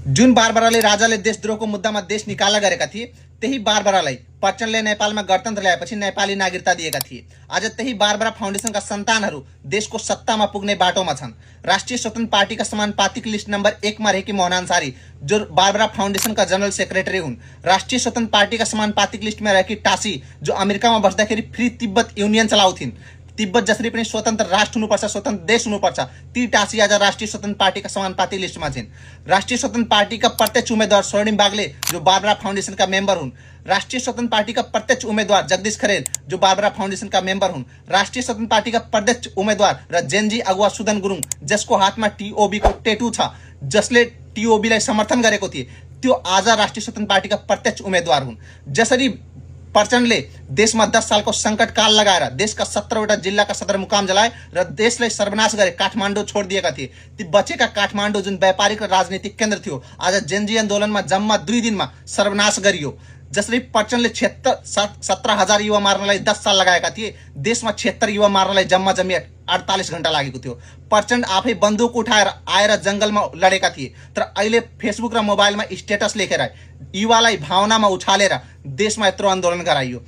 जुन बारबराले राजाले देशद्रोहको मुद्दामा देश निकाला गरेका थिए त्यही बारबरालाई प्रचण्डले नेपालमा गणतन्त्र ल्याएपछि नेपाली नागरिकता दिएका थिए। आज त्यही बारबरा फाउन्डेसनका सन्तानहरू देशको सत्तामा पुग्ने बाटोमा छन्। राष्ट्रिय स्वतन्त्र पार्टीका समानुपातिक लिस्ट नम्बर 1 मा रहेकी मोहन अन्सारी जो बारबरा फाउन्डेसनका जनरल सेक्रेटरी हुन्। राष्ट्रिय स्वतन्त्र पार्टीका समानुपातिक लिस्टमा रहेकी टासी जो अमेरिकामा बस्दाखेरि फ्री तिब्बत युनियन चलाउँथिन्। तिब्बत जसरी पनि स्वतन्त्र राष्ट्र हुनुपर्छ, स्वतन्त्र देश हुनुपर्छ, ती टासी आज राष्ट्रिय स्वतन्त्र पार्टीका समानुपातिक लिस्टमा छिन्। राष्ट्रिय स्वतन्त्र पार्टीका प्रत्यक्ष उम्मेद्वार स्वर्णिम बागले जो बारबरा फाउन्डेसनका मेम्बर हुन्। राष्ट्रिय स्वतन्त्र पार्टीका प्रत्यक्ष उम्मेद्वार जगदीश खरेल जो बारबरा फाउन्डेसनका मेम्बर हुन्। राष्ट्रिय स्वतन्त्र पार्टीका प्रत्यक्ष उम्मेद्वार र जेनजी अगुवा सुदन गुरुङ जसको हातमा टीओबी को टेटू छ, जसले टीओबी लाई समर्थन गरेको थिए, त्यो आज राष्ट्रिय स्वतन्त्र पार्टीका प्रत्यक्ष उम्मेद्वार हुन्। जसरी प्रचण्डले देशमा 10 सालको संकट काल लगाएर देशका 17वटा जिल्लाका सदरमुकाम जलाए र देशलाई सर्वनाश गरे, काठमाडौँ छोडिदिएका थिए। ती बचेका काठमाडौँ जुन व्यापारिक र राजनीतिक केन्द्र थियो, आज जेनजी आन्दोलनमा जम्मा 2 दिनमा सर्वनाश गरियो। जसरी प्रचण्डले 17,000 युवा मार्नलाई 10 साल लगाएका थिए, देशमा 76 युवा मार्नलाई जम्मा जम्मी 48 घण्टा लागेको थियो। प्रचण्ड आफै बन्दुक उठाएर आएर जंगलमा लडेका थिए, तर अहिले फेसबुक र मोबाइलमा स्टेटस लेखेर युवालाई भावनामा उछालेर देशमा यत्रो आन्दोलन गराइयो।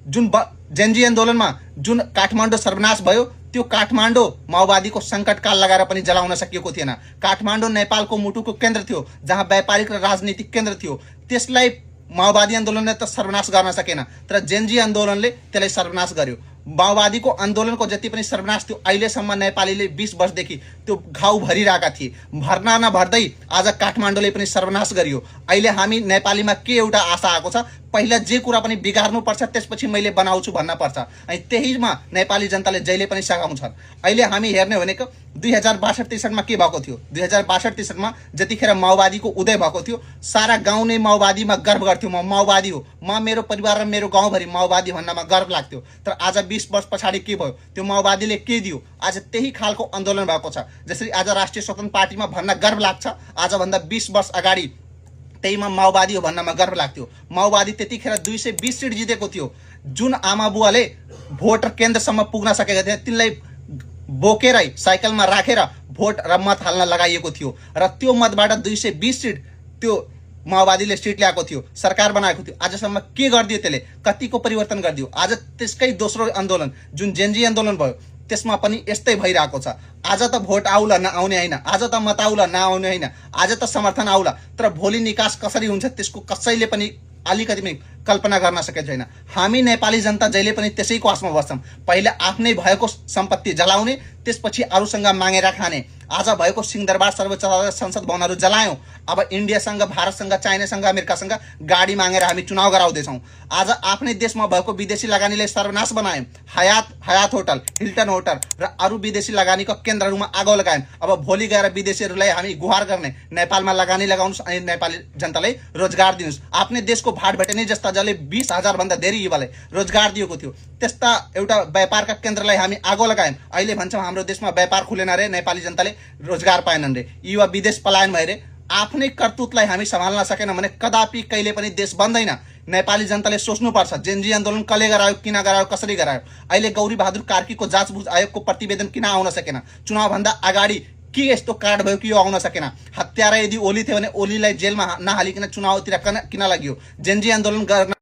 जुन जेनजी आन्दोलनमा जुन काठमाडौँ सर्वनाश भयो, त्यो काठमाडौँ माओवादीको संकट काल लगाएर पनि जलाउन सकिएको थिएन। काठमाडौँ नेपालको मुटुको केन्द्र थियो, जहाँ व्यापारिक र राजनीतिक केन्द्र थियो। त्यसलाई माओवादी आन्दोलनले त सर्वनाश गर्न सकेन, तर जेनजी आन्दोलनले त्यसलाई सर्वनाश गर्यो। माओवादीको आन्दोलनको जति पनि सर्वनाश थियो, अहिलेसम्म नेपालीले 20 वर्षदेखि त्यो घाउ भरिरहेका थिए। भर्ना नभर्दै आज काठमाडौँले पनि सर्वनाश गरियो। अहिले हामी नेपालीमा के एउटा आशा आएको छ, पहिला जे कुरा पनि बिगार्नुपर्छ त्यसपछि मैले बनाउँछु भन्न पर्छ। अनि त्यहीमा नेपाली जनताले जहिले पनि सघाउँछन्। अहिले हामी हेर्ने भनेको 2062-63 मा के भएको थियो। 2062-63 मा जतिखेर माओवादीको उदय भएको थियो, सारा गाउँ नै माओवादीमा गर्व गर्थ्यो। म माओवादी हो, म मेरो परिवार र मेरो गाउँभरि माओवादी भन्नमा गर्व लाग्थ्यो। तर आज 20 वर्ष पछाडि के भयो, त्यो माओवादीले के दियो? आज त्यही खालको आन्दोलन भएको छ। जसरी आज राष्ट्रिय स्वतन्त्र पार्टीमा भन्न गर्व लाग्छ, आजभन्दा 20 वर्ष अगाडि त्यहीमा माओवादी हो भन्नमा गर्व लाग्थ्यो। माओवादी त्यतिखेर 220 सिट जितेको थियो। जुन आमा बुवाले भोट केन्द्रसम्म पुग्न सकेका थिए, तिनलाई बोकेरै साइकलमा राखेर भोट र मत हाल्न लगाइएको थियो र त्यो मतबाट 220 सिट त्यो माओवादीले सिट ल्याएको थियो, सरकार बनाएको थियो। आजसम्म के गरिदियो? त्यसले कतिको परिवर्तन गरिदियो? आज त्यसकै दोस्रो आन्दोलन जुन जेनजी आन्दोलन भयो, त्यसमा पनि यस्तै भइरहेको छ। आज त भोट आउला नआउने होइन, आज त मत आउला नआउने होइन, आज त समर्थन आउला, तर भोलि निकास कसरी हुन्छ त्यसको कसैले पनि अलिकति पनि कल्पना गर्न सकेको छैन। हामी नेपाली जनता जहिले पनि त्यसैको आशमा बस्छौँ। पहिले आफ्नै भएको सम्पत्ति जलाउने, त्यसपछि अरूसँग मागेर खाने। आज भएको सिंहदरबार सर्वोच्च अदालत संसद भवनहरू जलायौँ। अब इन्डियासँग, भारतसँग, चाइनासँग, अमेरिकासँग गाडी मागेर हामी चुनाव गराउँदैछौँ। आज आफ्नै देशमा भएको विदेशी लगानीले सर्वनाश बनायौँ। हयात होटल, हिल्टन होटल र अरू विदेशी लगानीको केन्द्रहरूमा आगो लगायौँ। अब भोलि गएर विदेशीहरूलाई हामी गुहार गर्ने, नेपालमा लगानी लगाउनुहोस् अनि नेपाली जनतालाई रोजगार दिनुहोस्। आफ्नै देशको भाट भेटेनी जस्ता जसले 20,000 भन्दा धेरै युवालाई रोजगार दिएको थियो, त्यस्ता एउटा व्यापारका केन्द्रलाई हामी आगो लगायौँ। अहिले भन्छौँ हाम्रो देशमा व्यापार खुलेन रे, नेपाली जनताले रोजगार पाएनन् रे, युवा विदेश पलायन भए रे। आफ्नै कर्तुतलाई हामी सम्हाल्न सकेन भने कदापि कहिले पनि देश बन्दैन। नेपाली जनताले सोच्नुपर्छ, जेनजी आन्दोलन कसले गरायो, किन गरायो, कसरी गरायो? अहिले गौरी बहादुर कार्कीको जाँचबुझ आयोगको प्रतिवेदन किन आउन सकेन? चुनावभन्दा अगाडि के यस्तो काण्ड भयो कि यो आउन सकेन? हत्यारा यदि ओली थियो भने ओलीलाई जेलमा नहालिकन चुनावतिर किन लाग्यो? जेनजी आन्दोलन गर्न